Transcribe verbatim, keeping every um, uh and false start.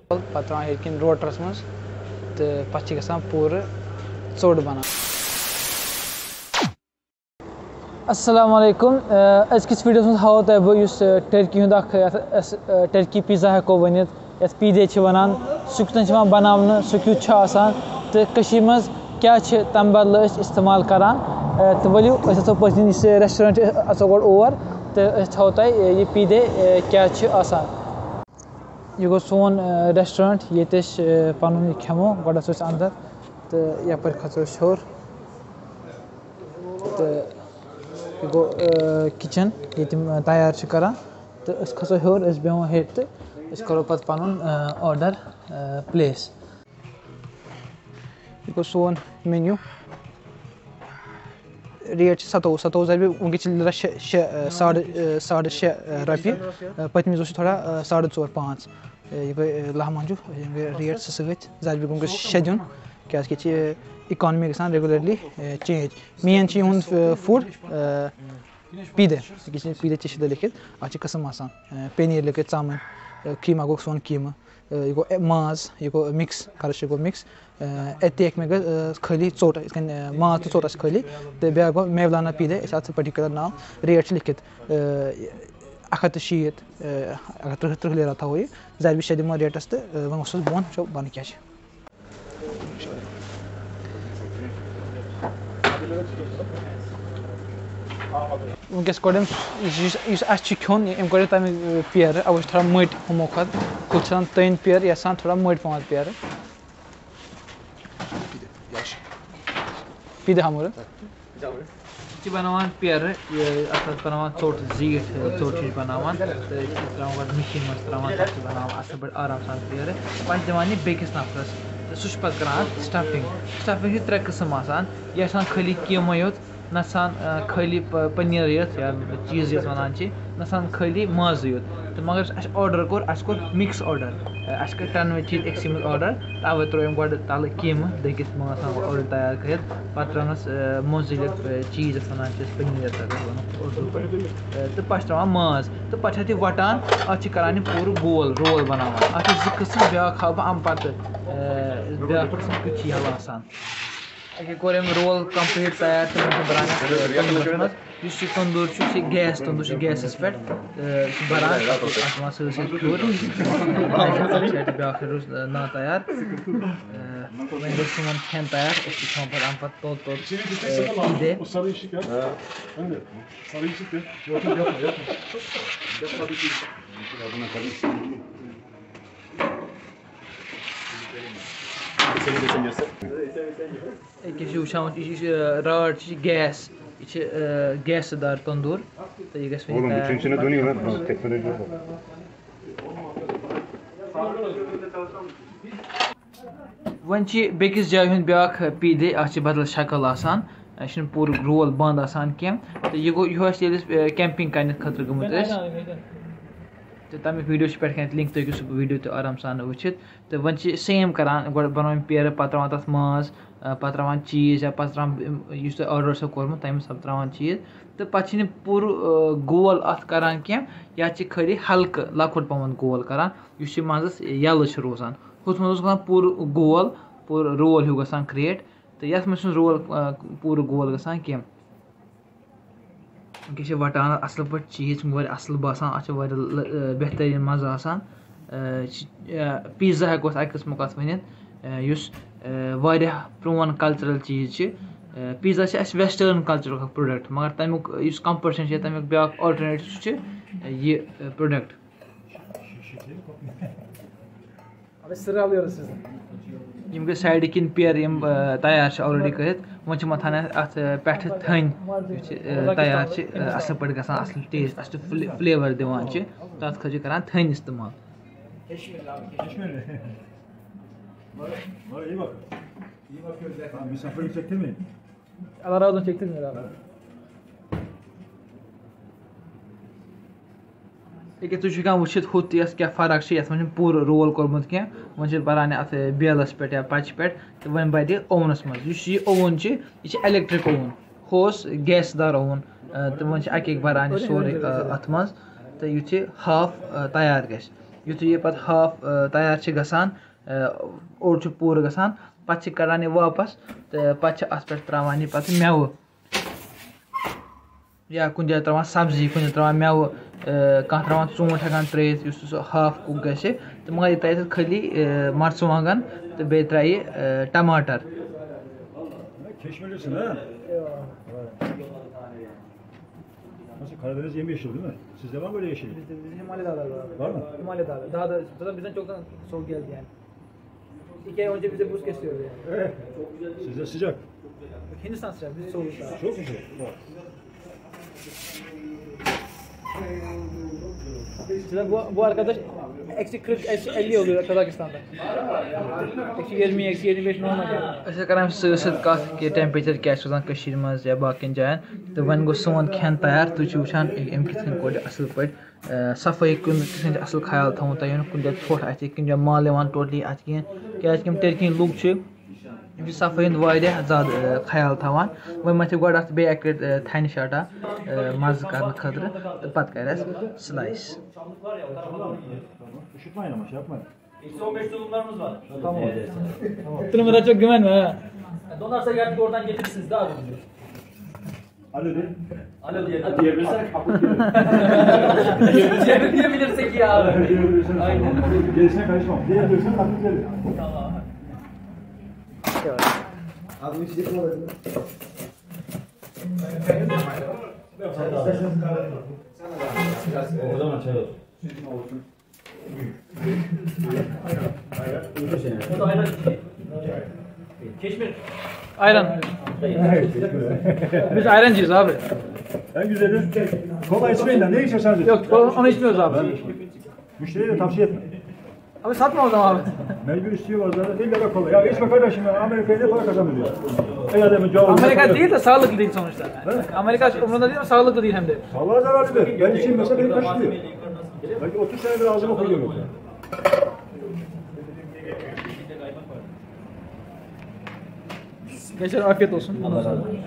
پَتہٕ ترٛاوان ہیٚرِ کِنۍ روٹرَس منٛز تہٕ پَتہٕ چھِ گژھان پوٗرٕ ژوٚٹ بَنان۔ السلام علیکم۔ آ، أزکِس ویٖڈیوَس منٛز ہاوو تۄہہِ بہٕ یُس، آ، ٹٔرکی ہُنٛد اَکھ یَتھ أسۍ، آ، ٹٔرکی پیٖزا ہٮ۪کو ؤنِتھ، یَتھ پیٖدے چھِ وَنان، سُہ کِتھ کٔنۍ چھِ یِوان بَناونہٕ، سُہ کیُتھ چھُ آسان تہٕ کٔشیٖرِ منٛز کیٛاہ چھِ تَمہِ بدلہٕ أسۍ اِستعمال کَران۔ آ، تہٕ ؤلِو أسۍ اَژو پٔتھۍ کِنۍ یُس یہِ restaurant چھُ، أسۍ اَژو گۄڈٕ اور تہٕ أسۍ تھاوو تۄہہِ، آ، یہِ پیٖدے، آ، کیٛاہ چھِ آسان۔ یہِ گوٚو سون، آ، restaurant، ییٚتہِ أسۍ، آ، پَنُن یہِ کھٮ۪مو۔ گۄڈٕ اَژو أسۍ اَنٛدر تہٕ یَپٲرۍ کھَسو أسۍ ہیوٚر۔ تہٕ یہِ گوٚو، آ، kitchen، ییٚتہِ یِم، آ، تیار چھِ کَران۔ تہٕ أسۍ کھَسو ہیوٚر، أسۍ بیٚہمو ہیٚرِ تہٕ أسۍ کَرو پَتہٕ پَنُن، آ، order، آ، place۔ یہِ گوٚو سون menu۔ Rate چھِ ستووُہ، ستووُہ ضربِ، وٕنکیٚس چھِ لیٖرَس شےٚ، شےٚ، آ، ساڑٕ، آ، ساڑٕ شےٚ، آ، رۄپیہِ۔ آ، پٔتمہِ دۄہ چھُ تھوڑا، آ، ساڑٕ ژور، پانٛژھ۔ آ، یہِ گوٚو، آ، لَہہ مۄنجہِ، یہِ گوٚو rate چھِ سۭتۍ، ضربِ گوٚو شےٚ دیُن، کیٛازِکہِ ییٚتہِ چھِ economy گژھان regularly، آ، change۔ Main چھِ یِہُنٛد، آ، food، آ، پیٖدٕ، یہِ چھِ پیٖدٕ تہِ چھِ لیکھِتھ، اَتھ چھِ قٕسٕم آسان، آ، پٔنیٖر لیکھِتھ، ژامَن، آ، قیٖمہ گوٚو سون قیٖمہٕ۔ آ، یہِ گوٚو، آ، ماز، یہِ گوٚو mix، کَرٕچ یہِ گوٚو mix۔ آ، اَتہِ تہِ ہیٚکہِ مےٚ گٔژھ، آ، خٲلی ژوٚٹ، یِتھ کٔنۍ، آ، ماز تہٕ ژوٚٹ آسہِ خٲلی۔ تہٕ بیٛاکھ گوٚو میولانا پیٖدے، أسۍ اَتھ چھِ particular ناو، rate چھِ لیکھِتھ، آ، اَکھ ہَتھ تہٕ شیٖتھ، آ، اَکھ ہَتھ تٕرٛہ، تٕرٛہ لیرا تھاوو یہِ، ضربِ شےٚ دِمو rateَس تہٕ، آ، وۄنۍ وَسوس بۄن، وٕچھو بۄنہٕ کیٛاہ چھِ۔ وٕنکیٚس کوٚڑ أمۍ یُس، یُس، یُس اَسہِ چھُ کھیوٚن، أمۍ کوٚڑ تَمہِ پیرٕ، اَوَے چھِ تھوڑا مٔٹۍ ہُمو کھۄتہٕ۔ ہُتھ چھِ آسان تٔنۍ پیرٕ، یَتھ چھِ آسان تھوڑا مٔٹۍ پَہمَتھ پیرٕ۔ پیٖدٕ ہاموٗرٕ۔ یہِ چھِ بَناوان پیرٕ، یہِ، اَتھ چھِ بَناوان ژوٚٹ، زیٖٹھ ژوٚٹ چھِ أسۍ بَناوان۔ تہٕ یہِ چھِ ترٛاوان گۄڈٕ مِشیٖن منٛز، ترٛاوان تَتھ چھِ بَناوان اَصٕل پٲٹھۍ آرام سان پیرٕ۔ پَتہٕ چھِ دِوان یہِ بیٚکِس نفرَس تہٕ سُہ چھُ پَتہٕ کَران اَتھ stuffing۔ Stuffing چھِ ترٛےٚ قٕسٕم آسان، یہِ چھِ آسان خٲلی قیٖمَے یوت، نہ چھِ آسان، آ، خٲلی پ-، پٔنیٖر یوت یا چیٖز یَتھ وَنان چھِ، نہ چھِ آسان خٲلی مازٕے یوت۔ تہٕ مگر اَسہِ order کوٚر، اَسہِ کوٚر mix order۔ اَسہِ کٔرۍ ترٛٮ۪نوَے چیٖز أکسٕے منٛز order۔ تَوَے ترٛوو أمۍ گۄڈٕ تَلہٕ قیٖمہٕ، دٔگِتھ ماز آسان order تیار کٔرِتھ۔ پَتہٕ ترٛٲونَس، آ، مُنسلِک، آ، چیٖز یَتھ وَنان چھِ أسۍ، پٔنیٖر یَتھ اگر وَنو اُردو پٲٹھۍ۔ آ، تہٕ پَتہٕ چھِ ترٛاوان ماز۔ تہٕ پَتہٕ چھِ اَتھ یہِ وَٹان، اَتھ چھِ کَران یہِ پوٗرٕ گول، roll بَناوان۔ اَتھ چھِ زٕ قٕسٕم، بیٛاکھ ہاوٕ بہٕ اَمہِ پَتہٕ، آ، بیٛاکھ قٕسٕم کیُتھ چھِ یَلہٕ آسان۔ أکیٛاہ کوٚر أمۍ roll complete تیار تہٕ وۄنۍ چھِ بَران اَتھ تندوٗرَس منٛز۔ یُس یہِ تندوٗر چھُ، یہِ چھِ gas تندوٗر، چھِ gasَس پٮ۪ٹھ، تہٕ یہِ چھِ بَران، اَتھ منٛز سۭتۍ سۭتۍ پھیُر۔ چھِ اَتہِ بیٛاکھ روٚس، آ، نا تیار۔ آ، وۄنۍ گوٚو سون کھٮ۪ن تیار، أسۍ چھِ کھٮ۪وان پَتہٕ اَمہِ پَتہٕ توٚت توٚت، آ، پیٖدے۔ أکیٛاہ چھِ وٕچھان، یہِ چھِ، یہِ چھِ، آ، راڈ چھِ، یہِ چھِ gas، یہِ چھِ، آ، gasہٕ دار تندوٗر، تہٕ یہِ گژھِ وۄنۍ تیار۔ وۄنۍ چھِ بیٚکِس جایہِ ہُنٛد بیٛاکھ پیٖدے، اَتھ چھِ بدل شکل آسان، یہِ چھِنہٕ پوٗرٕ roll بنٛد آسان کینٛہہ۔ تہٕ یہِ گوٚو، یِہوٚے اَسہِ ییٚلہِ أسۍ، آ، camping کرنہِ خٲطرٕ گٔمٕتۍ ٲسۍ۔ تہٕ تَمیُک video چھُ پٮ۪ٹھ کَنہِ link، تُہۍ ہیٚکِو سُہ video تہِ آرام سان وٕچھِتھ۔ تہٕ وۄنۍ چھِ same کران، گۄڈٕ بَناوان پیرٕ، پَتہٕ ترٛاوان تَتھ ماز، آ، پَتہٕ ترٛاوان چیٖز یا پَتہٕ ترٛاوان یُس تۄہہِ order چھُو کوٚرمُت، تَمہِ حساب ترٛاوان چیٖز۔ تہٕ پَتہٕ چھِنہٕ پوٗرٕ، آ، گول اَتھ کران کینٛہہ، یا چھِ خٲلی ہلکہٕ لۄکُٹ پَہمَتھ گول کران، یُس یہِ منٛزَس یَلہٕ چھُ روزان۔ ہُتھ منٛز اوس گژھان پوٗرٕ گول، پوٗرٕ roll ہیوٗ گژھان create، تہٕ یَتھ منٛز چھُنہٕ roll، آ، پوٗرٕ گول گژھان کینٛہہ۔ وٕنکیٚس چھِ وَٹان اَصٕل پٲٹھۍ چیٖز، چھِ واریاہ اَصٕل باسان، اَتھ چھِ واریاہ ل-، ٲں، بہتریٖن مَزٕ آسان۔ ٲں، چھِ، ٲں، پیٖزا ہٮ۪کو أسۍ اَکہِ قٕسمُک اَتھ ؤنِتھ، ٲں، یُس، ٲں، واریاہ پرٛون cultural چیٖز چھِ۔ ٲں، پیٖزا چھِ اَسہِ western cultureُک اَکھ product، مگر تَمیُک یُس competition چھِ، تَمیُک بیٛاکھ alternative سُہ چھِ، ٲں، یہِ، ٲں، product۔ یِم گٔے sideٕ کِنۍ پیرٕ، یِم، آ، تیار چھِ already کٔرِتھ۔ وۄنۍ چھِ یِمَن تھاوٕنۍ اَتھ، آ، پٮ۪ٹھٕ تھٔنۍ، یُس چھِ، آ، تیار چھِ، آ، اَصٕل پٲٹھۍ گژھان، اَصٕل taste، اَصٕل فلے-، flavour دِوان چھِ۔ تَتھ خٲطرٕ چھِ کَران تھٔنۍ اِستعمال۔ ییٚکیٛاہ تُہۍ چھِو ہٮ۪کان وٕچھِتھ ہُتھ تہٕ یَتھ کیٛاہ فرق چھِ، یَتھ منٛز چھُنہٕ پوٗرٕ roll کوٚرمُت کینٛہہ۔ وۄنۍ چھِ بَران یہِ اَتھ بیلَس پٮ۪ٹھ یا پَچہِ پٮ۪ٹھ تہٕ وۄنۍ بَرِ ovenَس منٛز۔ یُس یہِ oven چھِ، یہِ چھِ electric oven۔ کھوس گیس دار اووُن، تہٕ وۄنۍ چھِ اَکہِ اَکہِ بَران یہِ سورُے اَتھ منٛز، تہٕ یُتھ یہِ ہاف تیار گژھِ۔ یُتھُے یہِ پَتہٕ ہاف تیار چھِ گژھان، اوٚڑ چھُ پوٗرٕ گژھان، پَتہٕ چھِ کَڑان یہِ واپَس، تہٕ پَتہٕ چھِ اَتھ پٮ۪ٹھ ترٛاوان یہِ پَتہٕ مٮ۪وٕ، یا کُنہِ جایہِ ترٛاوان سبزی، کُنہِ جایہِ ترٛاوان مٮ۪وٕ، کانٛہہ ترٛاوان ژوٗنٛٹھ ہٮ۪کان ترٛٲیِتھ، یُس سُہ ہاف کُک گژھِ، تہٕ مگر یہِ ترٛایہِ تَتھ خٲلی مَرژٕوانٛگَن تہٕ بیٚیہِ ترٛایہِ ٹماٹر۔ کھیٚچھ مٔلِو ژٕ نا۔ Nasıl, Karadeniz yemeği yeşil değil mi? Sizde var mı böyle yeşil? Bizde, bizde Himalaya dağları var abi. Var mı? Himalaya dağları. Daha da, zaten bizden çoktan soğuk geldi yani. İki ay önce bize buz kesiyordu yani. Sizde sıcak. Hindistan sıcak, biz soğuk daha. Çok mu soğuk? Mesela bu, bu arkadaş eksi kırk, eksi elli oluyor Kazakistan'da. Eksi yirmi, eksi yirmi beş normal yani. أسۍ چھِ کران أمِس سۭتۍ سۭتۍ کَتھ کہِ temperature کیٛاہ چھُ روزان کٔشیٖرِ منٛز یا باقین جاین، تہٕ وۄنۍ گوٚو سون کھٮ۪ن تیار۔ تُہۍ چھِو وٕچھان أمۍ کِتھ کٔنۍ کوٚڑ یہِ اَصٕل پٲٹھۍ، آ، صفٲیی کُن کِتھ کٔنۍ چھُ اَصٕل خیال تھاوُن۔ تۄہہِ یِنہٕ کُنہِ جایہِ ژھۄٹھ آسہِ، کُنہِ جایہِ مَل یِوان ٹوٹلی اَتھِ کِہیٖنۍ، کیٛازِ کہِ یِم ٹٔرکی لُکھ چھِ، یِم چھِ صفٲیی ہُنٛد واریاہ زیادٕ، آ، خیال تھاوان۔ وۄنۍ مَتھِ گۄڈٕ اَتھ بیٚیہِ اَکہِ لَٹہِ، آ، تھَنہِ شاٹا، آ، مَزٕ کرنہٕ خٲطرٕ، تہٕ پَتہٕ کرٮ۪س سلایس۔ Üşütmeyin ama, şey yapmayın. Eksi on beş durumlarımız var. Tamam. Durumda çok güvenme ha. Donarsa gelip oradan getirirsiniz daha ucuz. Alo de. Alo diyelim. Ha, diyebilirsen kapı diyelim. Diyebilirsek ya abi. Diyebilirsen. Aynen. Gerisine karışmam. Diyebilirsen kapı diyelim. Tamam. Abi bir şey sorayım. O zaman çay olsun. Ayran. Biz ayrancıyız abi. En güzeli kola içmeyin de ne içerseniz. Yok, onu içmiyoruz abi. Müşteriye de tavsiye etme. Abi satma o zaman abi. Mecbur istiyorlar zaten. İlla da kola. Ya içme kardeşim ya. Amerika'ya ne para kazanılıyor? Ey adamın cevabı. Amerika değil de sağlıklı değil sonuçta. He? Amerika umurunda değil ama sağlıklı değil hem de. Sağlığa zararlı. Ben içeyim mesela beni karıştırıyor. Belki otuz senedir ağzıma koyuyorum. Gençler afiyet olsun. Allah razı olsun.